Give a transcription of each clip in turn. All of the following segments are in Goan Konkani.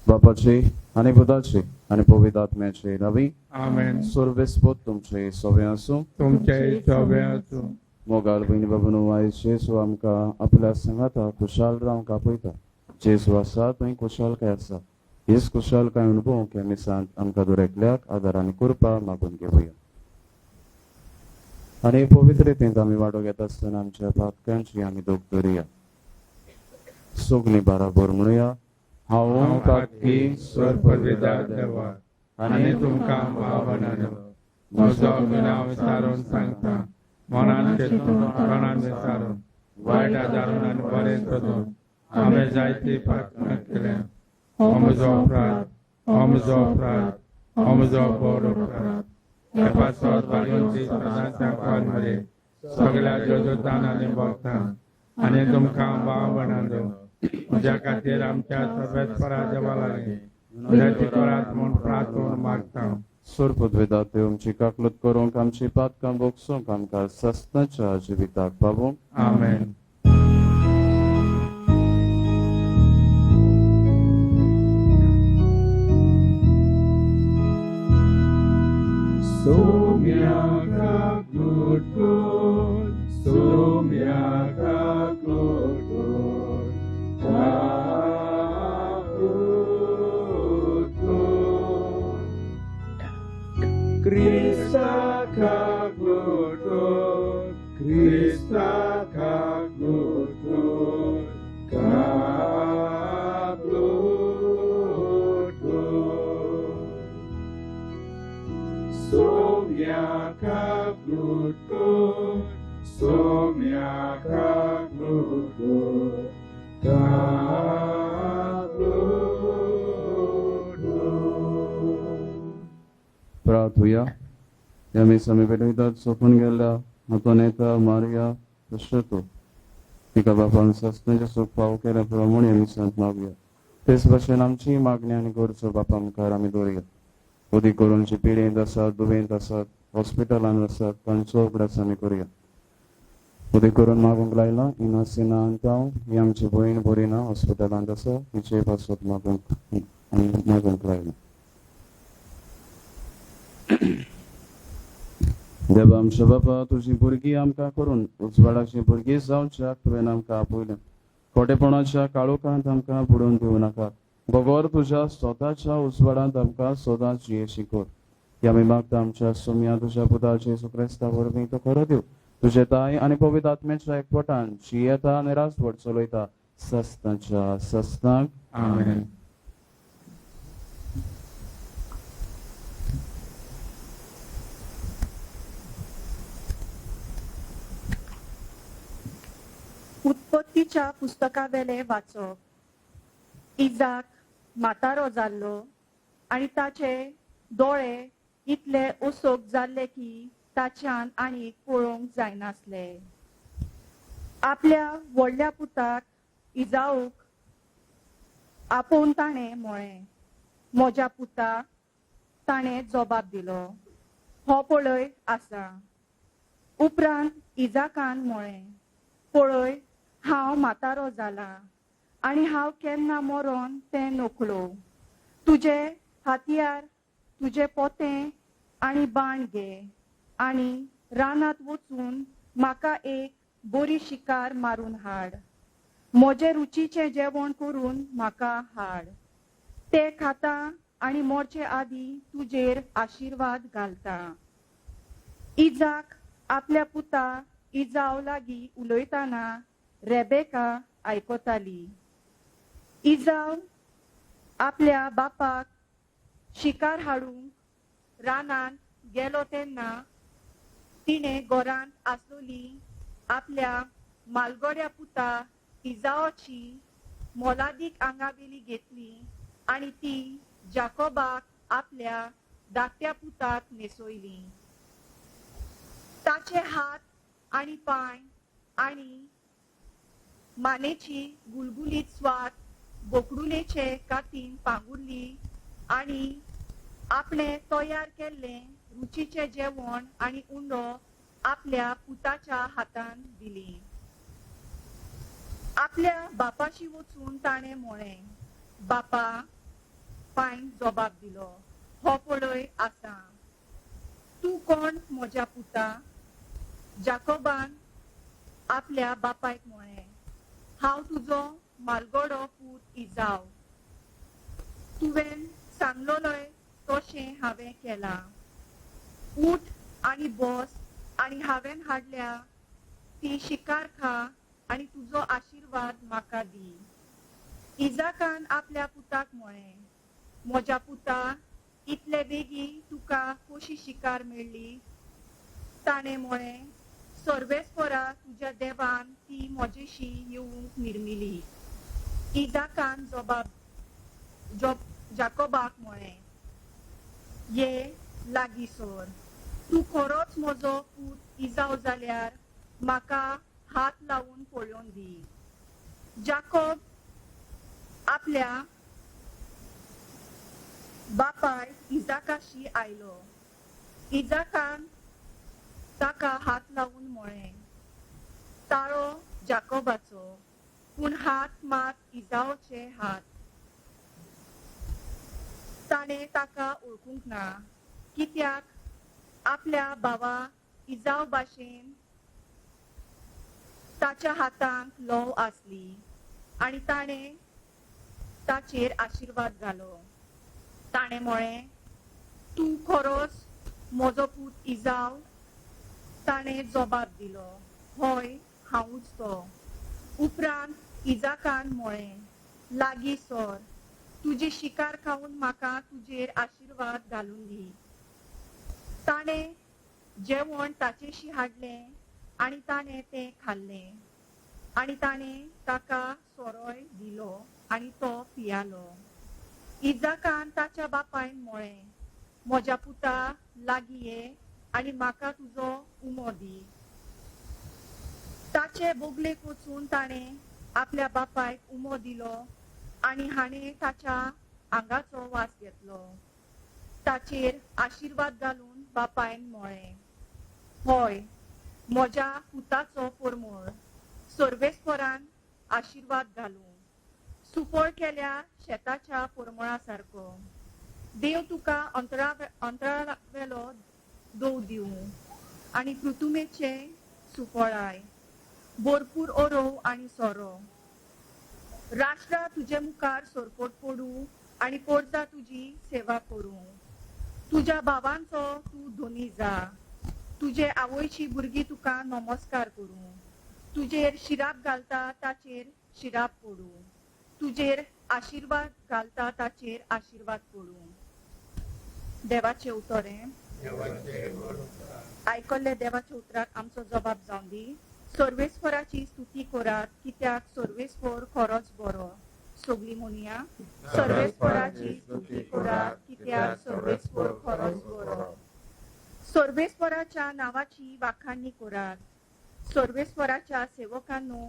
बापाचे आनी पुताचे आनी पवित्र आत्म्याचे नांवी आमेन. सर्वेस्पोत तुमचे सोबे आसूं. तुमचे सोबे आसूं. मोगाल भयणी बाबूनो, आयज जेजू आमकां आपल्या सांगाता खुशाल रावंक आपयता. जेजू आसा थंय खुशालकाय आसा. हीच खुशालकाय अणभवूंक ह्या मिसांत आमकां दरेकल्याक आदार आनी कृपा मागून घेवया. आनी पवित्र रितींत आमी वांटो घेता आसतना आमच्या पातकांची आमी दोग धरुया. सगळीं बाराबर म्हणुया, हांव पातकी स्वर्गपिता देवा आनी तुमकां भावनानो म्हजो गुन्यांव सारून सांगता, मनान चिंतून तोंडान विचारून वायट आदारून आनी बरें सोदून हांवें जायती पातकां केल्या. हो म्हजो अपराध, हो म्हजो अपराध, हो म्हजो व्हड अपराध. हे पासत बाजूची सदांच सांगपाक मरे सगळ्या जोजोतान आनी भक्तान आनी तुमकां भावनानो म्हज्या खातीर आमच्या सर्वेस्परा देवा लागीं विनंती करात म्हूण प्रार्थना मागता. सोरपदवेदा त्यो आमची काकलूत करूंक, आमची पातकां भोगसूंक, आमकां सस्नाच्या जिविताक पावूंक. आमेन. प्रार्थुया. ह्या मिसां पेटयतात सोंपून गेल्ल्या आंतोनेता मारिया प्रश्रतो तिका बापान सस्नाचें सूख फावो केल्या प्रमाण ह्या मिसांत मागया. तेच भाशेन आमची मागणी आनी गरजो बापा मुखार आमी दवरुया. उदीक करून जी पिडेंत आसात, दुयेंत आसात, हॉस्पिटलांत आसात, तांचो उगडास आमी करुया. उदीक करून मागूंक लायला इनासिना आंतांव ही आमची भयण बरी ना, हॉस्पिटलांत आसा, तिचे पासत मागूंक लायला. देवा आमच्या बापा, तुजी भुरगीं आमकां करून उजवाडाची भुरगीं जावच्याक तुवें आमकां आपयलें. खोटेपणाच्या काळोखांत आमकां बुडोवन दिवं नाका, बगर तुज्या स्वताच्या उजवाडांत आमकां सदांच जियेशी कर. ही आमी मागता आमच्या सोम्या तुज्या पुता जेजू क्रिस्ता वरवीं. तो खरो देव तुजे ताय आनी पवित्र आत्म्याच्या एकवटान जियेता आनी राजवट चलयता सस्ताच्या सस्ताक. आमेन. उत्पत्तीच्या पुस्तकावेले वाचप. इजाक म्हातारो जाल्लो आनी ताचे दोळे इतले ओसोक जाल्ले की ताच्यान आनी पळोवंक जायनासले. आपल्या व्हडल्या पुताक इजाऊक आपोवन ताणें म्हळें, म्हज्या पुता. ताणें जबाब दिलो, हो पळय आसा. उपरांत इजाकान म्हळें, पळय हांव म्हातारो जाला आनी हांव केन्ना मरोन तें नकळो. तुजे हातयार, तुजे पोतें आनी बाण घे आनी रानांत वचून म्हाका एक बरी शिकार मारून हाड. म्हजें रुचीचें जेवण करून म्हाका हाड. तें खाता आनी मोरचे आदीं तुजेर आशिर्वाद घालता. इजाक आपल्या पुता इजाव लागीं उलयतना रेबेका आयकताली. इजाव आपल्या बापाक शिकार हाडूंक रानांत गेलो तेन्ना तिणें घरांत आसलोली आपल्या मालगोड्या पुता इजावाची मोलादीक आंगावेली घेतली आनी ती जाकोबाक आपल्या धाकट्या पुताक न्हेसयली. ताचे हात आनी पांय आनी मानेची गुलगुलीत स्वात बोकडुलेचे कातीन पांगुरली आनी आपणे तयार केल्लें रुचीचें जेवण आनी उंडो आपल्या पुताच्या हातान दिली. आपल्या बापाशी वचून ताणें म्हळें, बापा. पायन जबाब दिलो, हो पळय आसा. तूं कोण म्हज्या पुता? जाकोबान आपल्या बापायक म्हळें, हांव तुजो मालगोडो पूत इजाव. तुवें सांगलोलय तशें हांवें केलां. उठ आनी बस आनी हांवें हाडल्या ती शिकार खा आनी तुजो आशिर्वाद म्हाका दी. इजाकान आपल्या पुताक म्हळें, म्हज्या पुता, इतले बेगी तुका कशी शिकार मेळ्ळी? ताणें म्हळें, सर्वेस्परा तुज्या देवान ती म्हजेशी येवंक निर्मिली. इजाकान जबाब जाकोबाक म्हळें, ये लागीं सर. तूं खरोच म्हजो पूत इजाव जाल्यार म्हाका हात लावन पळोवन दी. जाकोब आपल्या बापाय इजाकाशी आयलो. इजाकान ताका हात लावन म्हळें, ताळो जाकोबाचो, पूण हात मात इजावचे हात. ताणें ताका वळखूंक ना, कित्याक आपल्या भावा इजाव भाशेन ताच्या हातांत ल्हंव आसली आनी ताणें ताचेर आशिर्वाद घालो. ताणें म्हळें, तूं खरोच म्हजो पूत इजाव? ताणें जबाब दिलो, हय, हांवूच तो. उपरांत इजाकान म्हळें, लागीं सर, तुजी शिकार खावन म्हाका तुजेर आशिर्वाद घालून दी. ताणें जेवण ताचेशी हाडलें आनी ताणें तें खाल्लें आनी ताणें ताका सोरोय दिलो आनी तो पियालो. इजाकान ताच्या बापायन म्हळें, म्हज्या पुता, लागीं ये आनी म्हाका तुजो उमो दी. ताचे बोगलेक वचून ताणें आपल्या बापायक उमो दिलो आनी हाणें ताच्या आंगाचो वास घेतलो. ताचेर आशिर्वाद घालून बापायन म्हळें, हय, म्हज्या पुताचो परमळ सर्वेस्परान आशिर्वाद घालूं, सुफळ केल्या शेताच्या परमळा सारको. देव तुका अंतरावेलो दव दिवं आनी पृथुमेचे सुफळाय, भरपूर ओरोव आनी सोरो. राष्ट्रां तुजे मुखार सरकोट पडूं आनी पोरजा तुजी सेवा करूं. तुज्या भावांचो तूं धनी जा. तुजे आवयची भुरगीं तुका नमस्कार करूं. तुजेर शिराप घालता ताचेर शिराप पडूं. तुजेर आशिर्वाद घालता ताचेर आशिर्वाद पडूं. देवाचें उतर हें आयकल्ले देवाच्या उतराक आमचो जबाब जावन दी. सर्वेस्वराची स्तुती करात, कित्याक सर्वेस्वर खरोच बरो. सगळीं म्हणया, सर्वेस्वराची स्तुती करात, कित्याक सर्वेस्वर खरोच बरो. सर्वेस्वराच्या नांवाची वाखाणणी करात. सर्वेस्वराच्या सेवकांनो,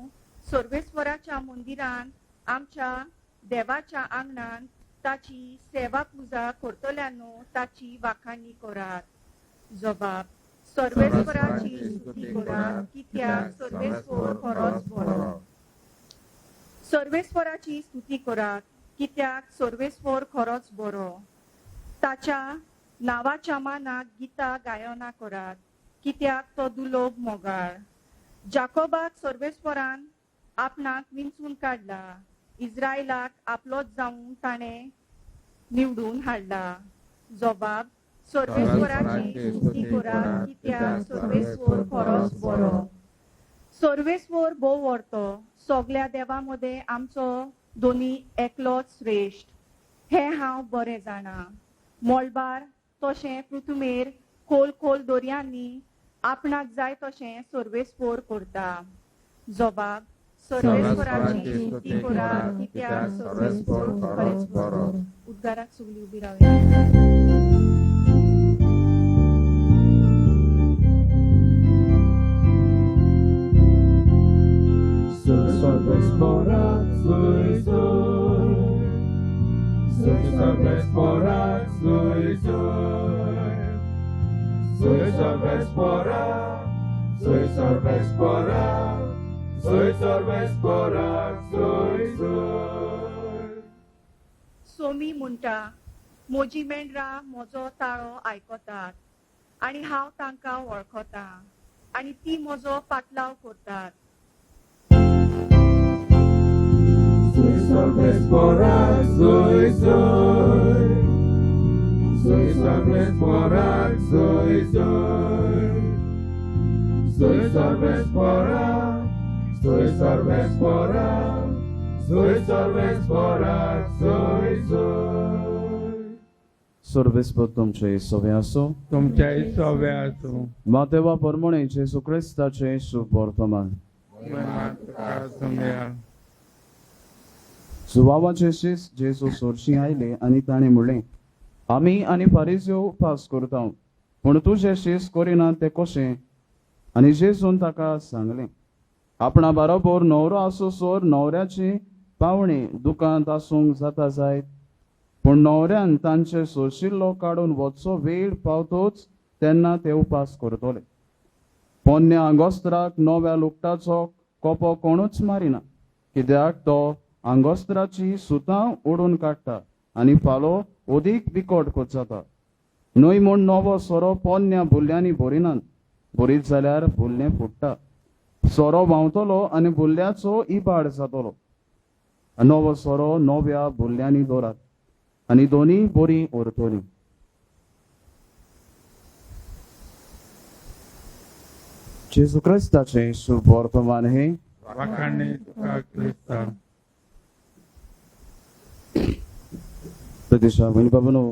सर्वेस्वराच्या मंदिरांत आमच्या देवाच्या आंगणांत ताची सेवा पुजा करतल्यांनो ताची वाखाणणी करात. जबाब, सर्वेस्वराची स्तुती करात, कित्याक सर्वेस्वर खरोच बरो. सर्वेस्वराची स्तुती करात, कित्याक सर्वेस्वर खरोच बरो. ताच्या नांवाच्या मानाक गितां गायना करात, कित्याक तो दुलोब मोगाळ. जाकोबाक सर्वेस्वरान आपणाक विंचून काडला, इस्रायलाक आपलोच जावंक ताणें निवडून हाडला. जबाब सर्वेस्वराची स्तुती करात, कित्याक सर्वेस्वर खरोच बरो. सर्वेस्वर भोव व्हरतो, सगल्या देवा मदें आमचो दोनी एकलोच श्रेश्ठ हें हांव बरें जाणा. मळबार तशें पृथुमेर खोल खोल दर्यांनी आपणाक जाय तशें सर्वेस्पोर करता. जबाब सर्वेस्वराची स्तुती करात, कित्याक सर्वेस्पोर खरेंच बरो. उद्गाराक सगळीं उबी रावया. Soy soy. Soy Sarvespora, soy soy. Soy Sarvespora, soy Sarvespora, soy Sarvespora, soy soy. Somi म्हणटा, म्हजी मेंढरां म्हजो ताळो आयकतात आनी हांव तांकां वळखतां आनी ती म्हजो पाटलाव करतात. Soy Sarvespora, soy soy. Soy Sarvespora, soy soy. Soy Sarvespora, soy Sarvespora, soy Sarvespora, soy soy. सर्वेस्पर तुमचे सोबे आसूं. तुमच्याय सोबे आसूं. मातेवा परमणे जेजू क्रिस्ताचें शुभ वर्तमान. तुका. जुवावाचे शीस जेजू सोरशी आयले आनी ताणें म्हणलें, आमी आनी फारीज्यो उपास करता, पूण तुजे शीस करिना ते कशें? आनी जेजून ताका सांगलें, आपणा बरोबर न्हवरो आसूसर न्हवऱ्याची पावणी दुकांत आसूंक जाता जायत? पूण न्हवऱ्यान तांचे सोशिल्लो काडून वचचो वेळ पावतोच तेन्ना ते उपास करतले. पोन्न्या आंगोस्त्राक नव्या लुगटाचो कोपो कोणूच मारिना, कित्याक तो आंगोस्त्राची सुतां ओडून काडटा आनी फालो अदीक बिकट जाता. न्हय म्हूण नवो सोरो पोन्न्या भुरल्यांनी भरिनात, भरीत जाल्यार भुरलें फुट्टा, सोरो व्हांवतलो आनी भुरल्याचो इबाड जातलो. नवो सोरो नव्या भुरल्यांनी दवरात आनी दोनूय बरीं उरतलीं. जेजू क्रिस्ताचें शुभ वर्तमान हें. वाखाणी तुका क्रिस्ता. प्रदेशा भयणी बाबूनो,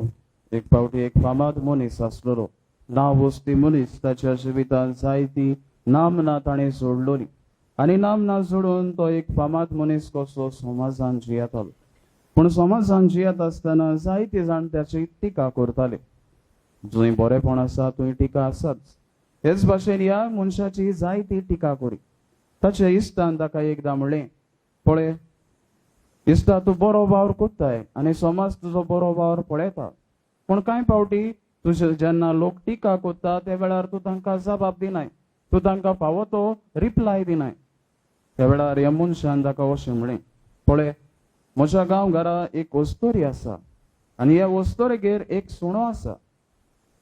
एक फावटी एक फामाद मनीस आसलेलो, नांव वस्ती मनीस. ताच्या जिवितांत जायती नामना ताणें जोडलोली आनी नामना जोडून तो एक फामाद मनीस कसो समाजान जियेतालो. पूण समाजान जियेत आसतना जायते जाण ताची टिका करताले. जंय बरेपण आसा थंय टिका आसाच. हेच भाशेन ह्या मनशाची जायती टिका करी. ताच्या इश्टान ताका एकदां म्हणलें, पळय इश्टा, तूं बरो वावर कोत्ताय आनी समाज तुजो बरो वावर पळयता, पूण कांय फावटी तुजे जेन्ना लोक टिका कोत्ता त्या वेळार तूं तांकां जबाब दिनाय, तूं तांकां फावो तो रिप्लाय दिनाय. त्या वेळार ह्या मनशान ताका अशें म्हणलें, पळय म्हज्या गांव घरा एक वस्तोरी आसा आनी ह्या वस्तोरेगेर एक सुणो आसा.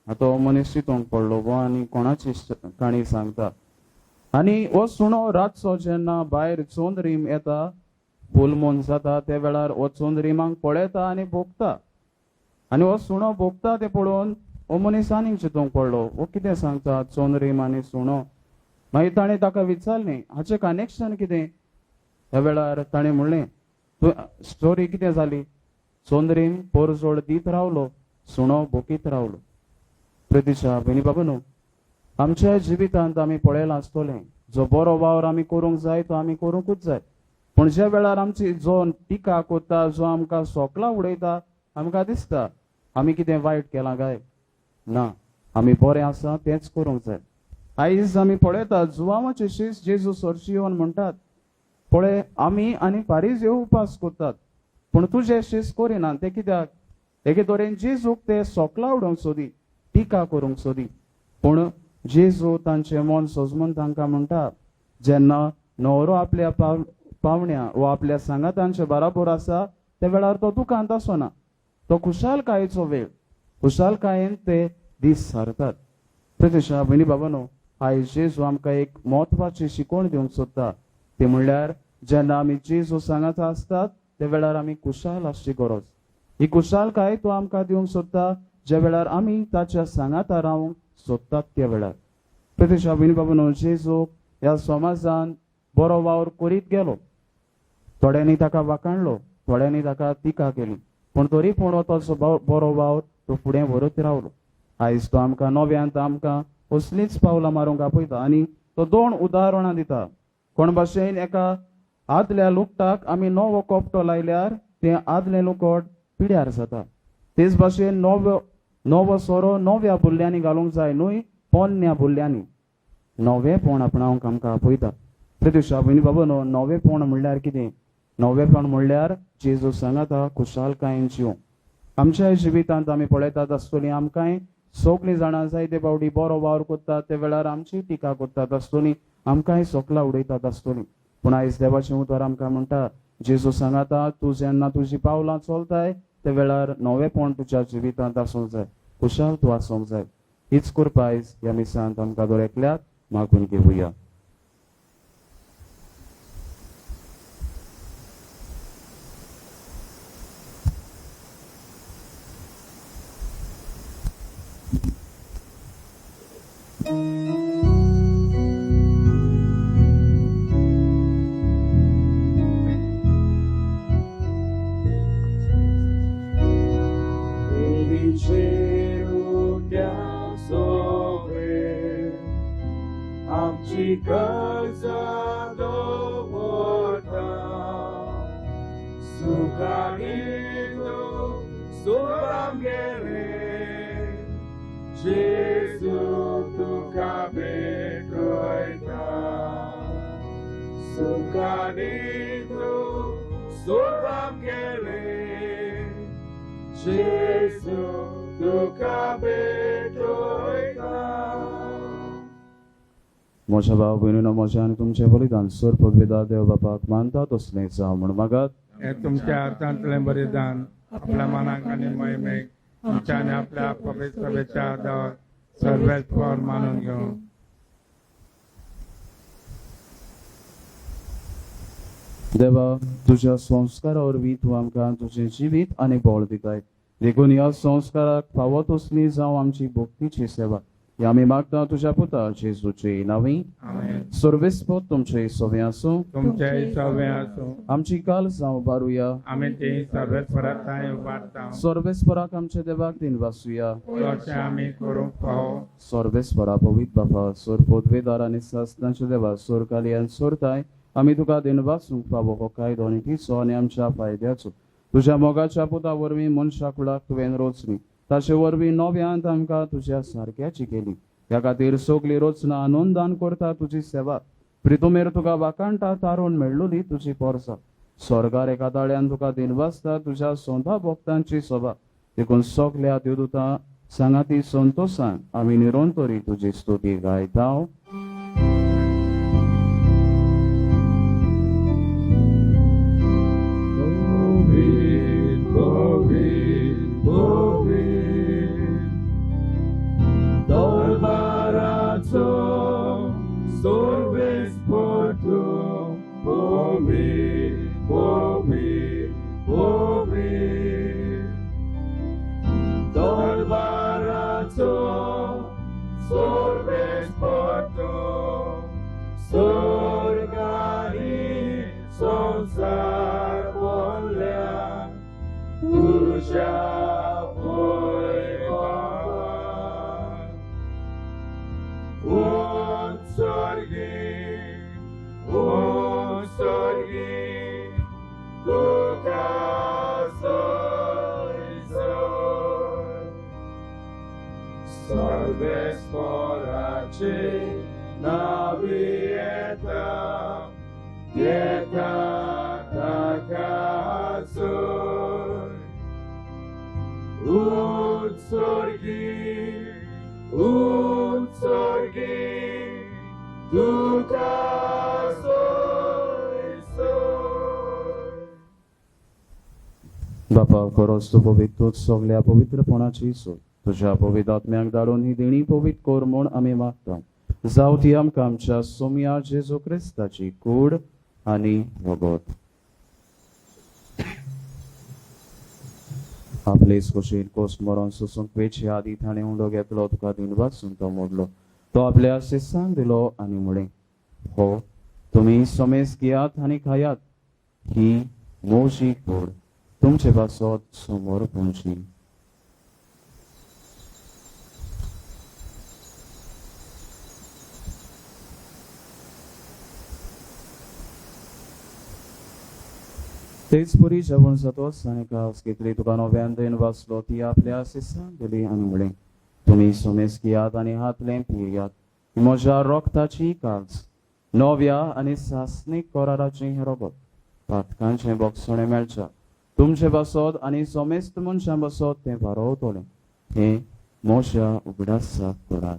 आतां हो मनीस चिंतूंक पडलो, हो आनी कोणाची काणी सांगता. आनी हो सुणो रातचो जेन्ना भायर चोंदरीम येता, फूल मून जाता, त्या वेळार हो चोंदरीमांक पळयता आनी भोगता. आनी हो सुणो भोगता तें पळोवन हो मनीस आनीक चिंतूंक पडलो, हो कितें सांगता, चोंदरीम आनी सुणो. मागीर ताणें ताका विचारलें, हाचें कनेक्शन कितें? ह्या वेळार ताणें म्हणलें, तूं स्टोरी कितें जाली, चोंदरीम पोरजोड दीत रावलो, सुणो भोकीत रावलो. प्रतिशा भयणी बाबा न्हू, आमच्या जिवितांत आमी पळयलां आसतलें, जो बरो वावर आमी करूंक जाय तो आमी करूंकूच जाय, पूण ज्या वेळार आमची जो टिका कोत्ता, जो आमकां सोकलां उडयता, आमकां दिसता आमी कितें वायट केलां काय ना, आमी बरें आसा तेंच करूंक जाय. आयज आमी पळयतात जुवांवाचे शीस जेजू सरशी येवन म्हणटात, पळय आमी आनी फारीज उपास करतात, पूण तुजे शीस करिना ते कित्याक? एके तरेन जेजूक ते सोकलां उडोवंक सोदी, टिका करूंक सोदी. पूण जेजू तांचें मन सोजमून तांकां म्हणटा, जेन्ना न्हवरो आपल्या पावण्या वा आपल्या सांगातांचे बराबर आसा त्या वेळार तो दुकांत आसना, तो खुशालकायेचो वेळ, खुशालकायेन ते दीस सारतात. प्रतिशा भयणी बाबानो, आयज जेजू आमकां एक म्हत्वाची शिकवण दिवंक सोदता, ती म्हणल्यार जेन्ना आमी जेजू सांगाता आसतात त्या वेळार आमी खुशाल आसची गरज. ही खुशालकाय तो आमकां दिवंक सोदता ज्या वेळार आमी ताच्या सांगाता रावंक सोदतात त्या वेळार. प्रतिशा विनबाबू, जेजू ह्या समाजान बरो वावर करीत गेलो. थोड्यांनी ताका वाखाणलो, थोड्यांनी ताका टिका केली, पूण तरी पूण हो तो बरो वावर तो फुडें व्हरत रावलो. आयज तो आमकां नव्यांत आमकां असलींच पावलां मारूंक आपयता आनी तो दोन उदाहरणां दिता. कोण भाशेन एका आदल्या लुकटाक आमी नवो कोपटो लायल्यार तें आदलें लुकोट पिड्यार जाता. तेच भाशेन नवो नवो सोरो नव्या बुल्ल्यांनी घालूंक जाय न्हय पोन्न्या बुल्ल्यांनी. नवेपण आपणावंक आमकां आपयता. प्रत्युषा भयणी बाबा न्हू, नवेपण म्हणल्यार कितें? नवेपण म्हणल्यार जेजू सांगाता खुशालकायेन जिवंक. आमच्या जिवितांत आमी पळयतात आसतली आमकांय सगळीं जाणां जायते फावटी बरो वावर करतात ते वेळार आमची टिका करतात आसतली, आमकांय सोकलां उडयतात आसतली. पूण आयज देवाचें उतर आमकां म्हणटा, जेजू सांगाता तूं जेन्ना तुजी पावलां चलताय ते वेळार नवेपण तुज्या जिवितांत आसूंक जाय, खुशाल तूं आसूंक जाय. हीच कृपा आयज ह्या मिसांत आमकां दर एकल्याक मागून घेवया. आमची गरजा दवरता सुखानी तूं आमगेले जेजू तुका भेटयता सुखानी तूं आमगेले जेजू तुका भेटयता. म्हज्या भाव भयणीनो, म्हज्या आनी तुमचें बलिदान सर पदवेदार देव बापाक मानता तसलें जावं म्हूण मागात. हे तुमच्या हातांतलें बलिदान आपल्या मनाक आनी महिमेक आमच्या आनी आपल्या पवित्र सभेच्या आदार सर्वेस्पर मानून घेवं. देवा, तुज्या संस्कारा वरवीं तूं आमकां तुजें जिवीत आनी बळ दिताय, देखून ह्या संस्काराक फावो तसली जावं आमची भक्तीची सेवा. ही आमी मागता तुज्या पुता जेजूचे नांवी. आमेन. सर्वेस्पर तुमचे सवे आसूं. तुमचे सवे आसूं. आमची काल जावं बारुया. आमी ती सर्वेस्परा थांय उबारता. सर्वेस्पराक आमच्या देवाक दिन वासूया. तशें आमी करूंक फावो. सर्वेस्परा पवित्र बापा, सोर पदवेदार आनी सासणाच्या देवा, सोर कालयान सोरताय आमी तुका दिन वासूंक फावो हो कायदो आनी तिचो आनी आमच्या फायद्याचो. तुज्या मोगाच्या पुता वरवीं मनशा कुळाक तुवें रचली, ताचे वरवीं नव्यांत आमकां तुज्या सारक्याची केली. ह्या खातीर सगली रचना आनंदान करता तुजी सेवा. प्रितुमेर तुका वाखाणटा तारून मेळ्ळुली तुजी पोरसा. स्वर्गार एका ताळ्यान तुका दिन वाचता तुज्या सोंदा भक्तांची सभा. देखून सगल्या देवदूतां सांगाती संतोसान आमी निरंतरी तुजी स्तुती गायता. पवित्र पवित्र पवित्र दरबाराचो सर्वेस्पर तूं पवित्र पवित्र पवित्र दरबाराचो सर्वेस्पर तूं स्वर्गारी संवसार भरल्या तुज्या वैभवान. उत्सर्गी उत्सर्गी तुका जय जय. सर्वेस्पराचे नांवी येता येता ताका जय. उत्सर्गी उत्सर्गी तुका जय जय. बापा, खरोच तूं पवित्र, सगल्या पवित्रपणाची सोय. तुज्या पवित्र आत्म्याक धाडून ही देणी पवित्र कर म्हूण आमी मागता. जावं ती आमकां आमच्या सोमया जेजू क्रिस्ताची कूड आनी रगत. आपले खोशयेन कोस मरोन सोसूंक वेचे आदी ताणें उंडो घेतलो, तुका दिनवासून तो मोडलो, तो आपल्या शिसांक दिलो आनी म्हळें, हो तुमी समेस घेयात आनी खायात, ही म्हजी कूड तुमचे पासत समोर पुंची. तेच परी जेवण जातोच आनी कास घेतली, तुका नव्यान then वाचलो, ती आपल्या शिसांक दिली आनी म्हळें, तुमी समेस घेयात आनी हातलें पियात, ही म्हज्या रोगताची काज, नव्या आनी सासणीक कराराचें हें रोगत, पातकांचें बोगसणें मेळच्या तुमचे पासत आनी समेस्त मनशां पासत तें वारोवतलें, हें म्हज्या उगडासाक करात.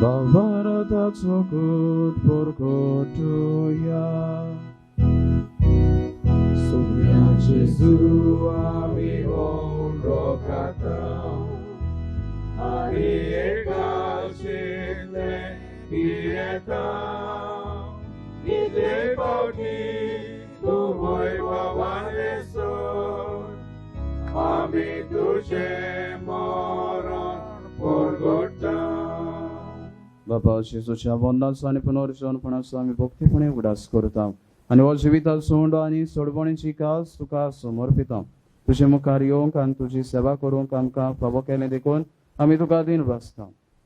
बाबारताचो कूट परगटुया. Sumia Jesu ami ondokata ani ekashile pieta ide pauti tumoy bawaneso ami tuje moron porgota. बाबा जेजूच्या वंदाचो आनी पुनर्जनपणाचो आमी भक्तीपणे उगडास करता आनी हो जिविताचो उंडो आनी सोडवणीची काज तुका समर्पिता. तुजे मुखार येवंक आनी तुजी सेवा करूंक आमकां फावो केलें देखून आमी तुका दिन वाचता.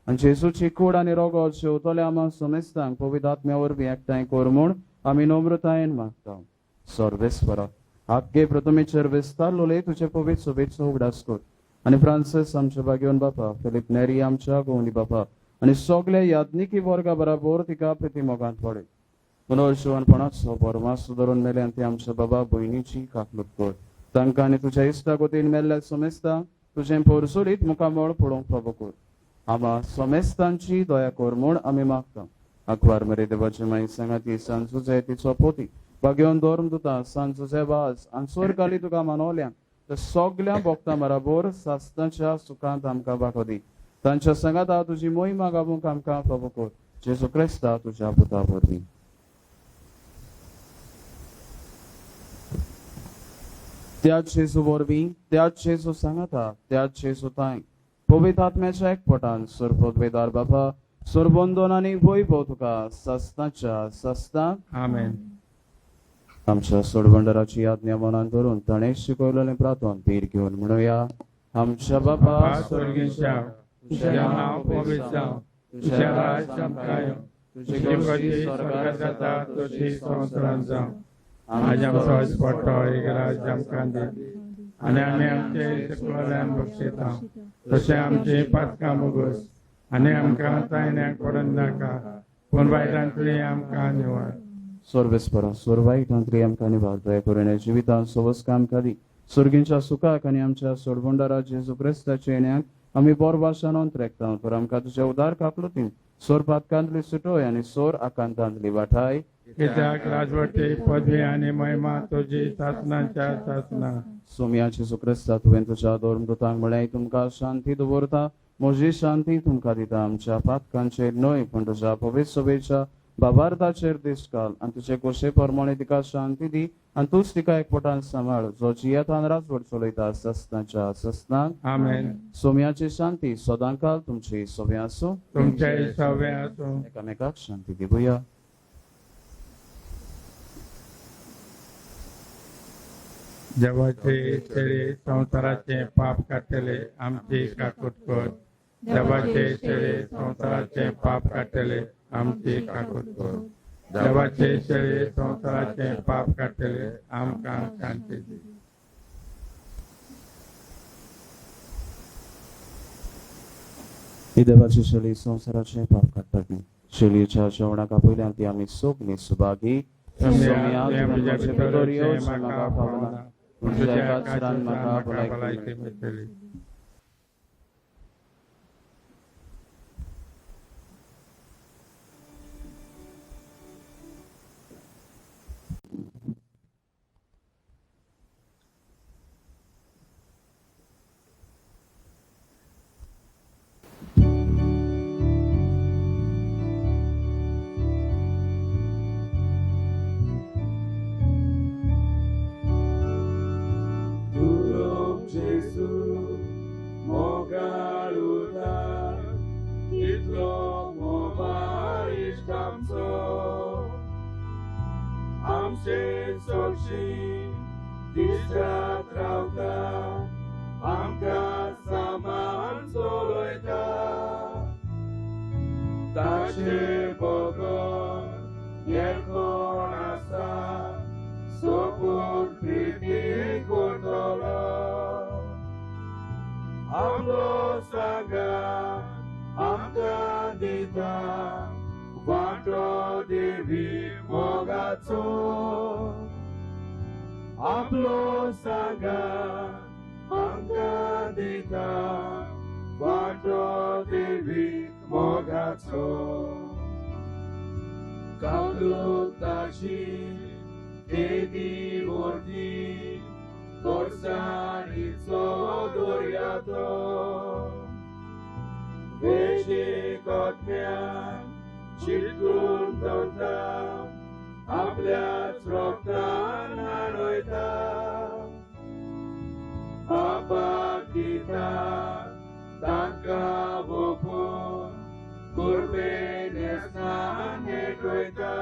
आनी जेजूची कूड आनी रोगोत शेवतले आमा समेस्तांक पवित्र आत्म्या वरवीं एकठांय कर म्हूण आमी नम्रतायेन मागता. सर्वेस्वरा आगे प्रथमेचेर विस्तारलोले तुजे पवित्र सोबेचो उगडास कर आनी फ्रांसीस आमच्या भाग्योन बापा, फिलीप नेरी आमच्या गोवंडी बापा आनी सगळे याज्ञिकी वर्गा बराबर तिका प्रतिमोगांत पडय. पुनर्शिवनपणाचो परमास धरून मेल्यान ती आमच्या बाबा भयणीची काकलूत कर. तांकां आनी तुज्या इश्टा गोतीन मेल्ल्या समेस्तांक तुजें पोरसुरीत मुखामळ पळोवंक फावो कर. आमा समेस्तांची दया कर म्हूण आमी मागता. आंकवार मरे देवाचे माई सांगाती सांजुजे तिचो पोती भाग्योन धर्म दुता सांजुजे वाज आनी स्वर्गाली तुका मानवल्या तर सगल्या भक्तां बराबर सासणाच्या सुखांत आमकां वांटो दी. तांच्या सांगाता तुजी मोहिमा गावूंक आमकां फावो कर. जेजू क्रिस्ता तुज्या पुता वरवीं. त्याच जेजू वरवीं, त्याच जेजू सांगाता, त्याच जेजू तांय पवित्र आत्म्याच्या एकपटान सरपदवेदार बाबा सरबंदन आनी वैभव तुका सासणाच्या सासणाक. आमेन. आमच्या सोडबंडराची आज्ञा मनान धरून ताणें शिकयलेलें प्रार्थन धीर घेवन म्हणुया. आमच्या बाबा स्वर्गीच्या, तुझें नांव पवित्र जावं, तुझें राज्य आमकां येवं, तुजी मर्जी स्वर्गात जाता तशी संवसारांत जावं. आज आमचो दिसपट्टो एक राज्य आमकां दी आनी आमी आमचे चुकलेल्यान बक्षिता तशें आमची पातकां मुगस आनी आमकां तायण्याक पडून नाका पूण वायटांतली आमकां निवार. सर्वेस्परा सोरवाईटांतली आमकां निवार. दया करून जिवितांत सवस काम दी. सर्गींच्या सुखाक आनी आमच्या सोडबंडारा जेजू क्रिस्ताच्या येण्याक आमी बोरभाशान अंतरेकता. पर आमकां तुज्या उदार काकलुतीन सोर पातकांतली सुटोय आनी सोर आकांतांतली वाठाय. कित्याक राजवटी पदवी आनी महिमा तुजी सासणाच्या सासणा. सोमया जेजू क्रिस्ता तुवें तुज्या धर्मदूतांक म्हळें, तुमकां शांती दवरता, म्हजी शांती तुमकां दिता. आमच्या पातकांचेर न्हय पूण तुज्या पवित्र सभेच्या बाबार्थाचेर दीस घाल आनी तुजे गोशे प्रमाणे तिका शांती दी आनी तूंच तिका एकपटान सांबाळ, जो जियेतान राजवट चलयता ससनाच्या ससनाक. आमेन. सोम्याची शांती सदांकाल तुमची सोबे आसूं. तुमचे सवे आसूं. एकामेकाक शांती दिवया. देवाचे शेळी संवसाराचे पाप काडटले आमची काकूट कर. देवाचे शेळी संवसाराचे पाप काडटले आमची काकूट कर. देवाचे शेळी संवसाराचे पाप काडटले आमकां शांती दी. ही देवाची शेळी संवसाराचे पाप काडटा. शेळयेच्या जेवणाक आपयल्यान ती आमी सगलीं सुभागी. सोम्या, तुवें म्हज्या भितर येवचें म्हाका फावना, पूण तुज्या एकाच म्हाका भलायकी मेळटली. आमचो आमचे सोक्षी दिसत रावता आमकां सामान चलयता ताचे बगर हेर कोण आसा सोपून प्रिती करतलो आपलो सांगात आमकां दिता वांटो देवी मोगाचो आपलो सांगात आमकां दिता वांटो देवी मोगाचो काकूताची केदी व्हडली गोडसाणीचो दर्या तो वेशीक आत्म्यान चिटकून दवरता आपल्याच रोगतान न्हाणयता बापाक दिता तांकां वोपून कुर्बे न्हेसनान हेटयता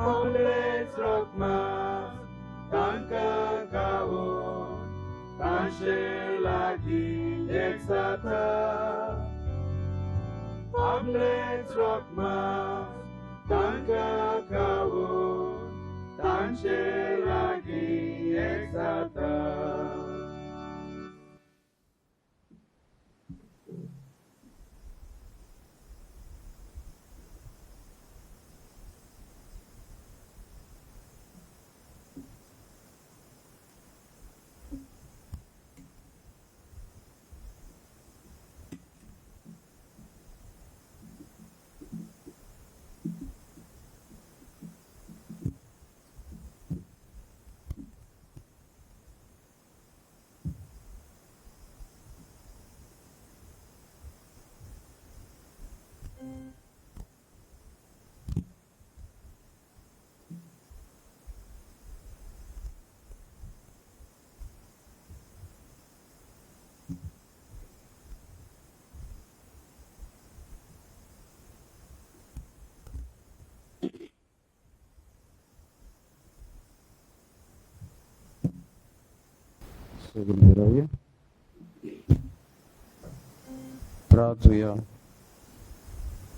आपलेच रोगमास तांकां खावोन तांचे लागीं एक जाता आपलेच रोगमास तांकां खावोन तांचे लागीं एक जाता. रावया प्रार्थुया.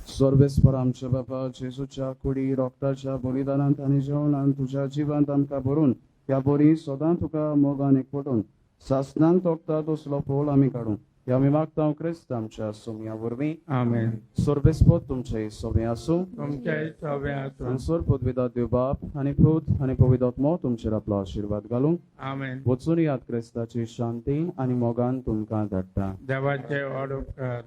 सर्वेस्पर आमच्या बापा जेजूच्या कुडी रोगताच्या बलिदानांत आनी जेवणांत तुज्या जिवांत आमकां भरून ह्या बरी सदां तुका मोगान एकवटून सासनान तोखता तसलो पोल आमी काडूं ह्या आमी मागता क्रिस्त आमच्या सोम्या वरवीं. आमेन. सर्वेस्पर तुमचे सोमे आसूं तुमचे सोबे आसूं. सर पदवीदार देव बाप आनी पूत आनी पवित्र आत्मो तुमचेर आपलो आशिर्वाद घालूं. आमेन. वचून याद क्रिस्ताची शांती आनी मोगान तुमकां धाडटा. देवाचे व्हड उपकार.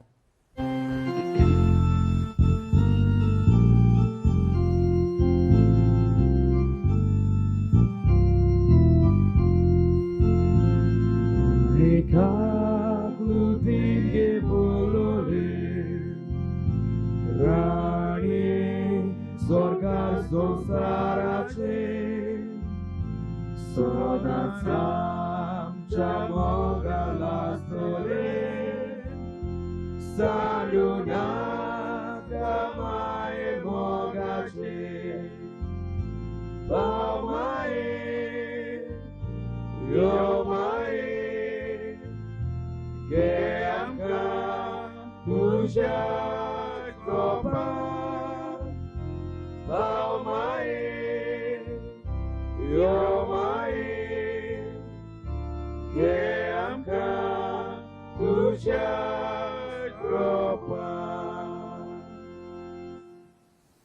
संसाराचे सदांच आमच्या मोगाला आसतले सांडू नाका माये मोगाचे भाव माये यो माये घे आमकां तुज्या कोपान भाव माये यो माये घे आमकां तुज्या कृपान.